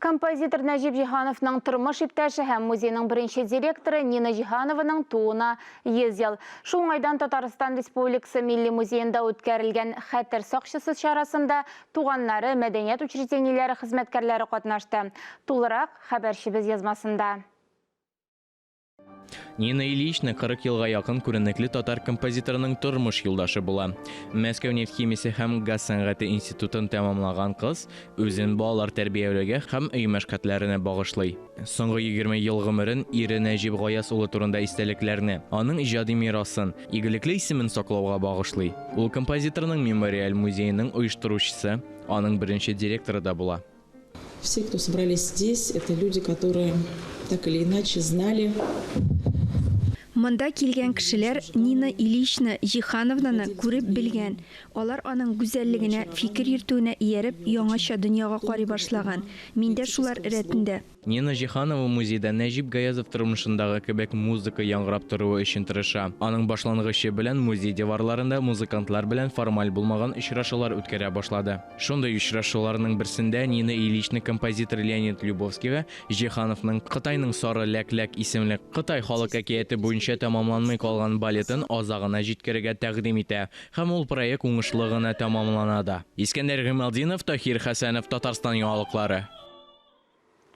Композитор Нәҗип Җиһановның тормыш иптәше һәм музейның беренче директоры Нина Җиһанованың тууына 100 ел. Шул уңайдан Татарстан Республикасы Милли музеенда үткәрелгән Хәтер сакчысы чарасында туганнары, мәдәният учреждениеләре хезмәткәрләре катнашты. Тулырак, хәбәрчебез язмасында. Нина Ильична 40 елга якын күренекле татар композиторының тормыш юлдашы була. Мәскәү нефть химиясе һәм газ сәнгате институтын тәмамлаган кыз үзен балалар тәрбияләүгә һәм өй мәшәкатьләренә багышлый. Соңгы 20 ел гомерен ире Нәҗип Гаяз улы турында истәлекләрне, аның иҗади мирасын, игелекле исемен саклауга багышлый. Ул композиторның мемориаль музееның оештыручысы, аның беренче директоры да була. Все, кто собрались здесь, это люди, которые так или иначе знали. Монда килгән кешеләр Нина Ильична Җиһановнаны күреп белгән. Алар аның гүзәллегенә, фикер йөртүенә ияреп, яңача дөньяга карый башлаган. Мин дә шулар рәтендә. Нина Җиһанова музейда Нәҗип Гаязов тормышындагы кебек музыка яңгырап торуы өчен тырыша. Аның башлангычы белән музей диварларында музыкантлар белән формаль булмаган очрашулар үткәрә башлады. Шундый очрашуларның берсендә Нина Ильична композитор Леонид Любовскийга Җиһановның Кытайның сары ләк-ләк исемле Кытай халык әкияте буенча тәмамланмый калган балетын азагына җиткерергә тәкъдим итә һәм ул проект уңышлы гына тәмамлана да. Искәндәр Гыймалтдинов, Таһир Хәсәнов, Татарстан яңалыклары.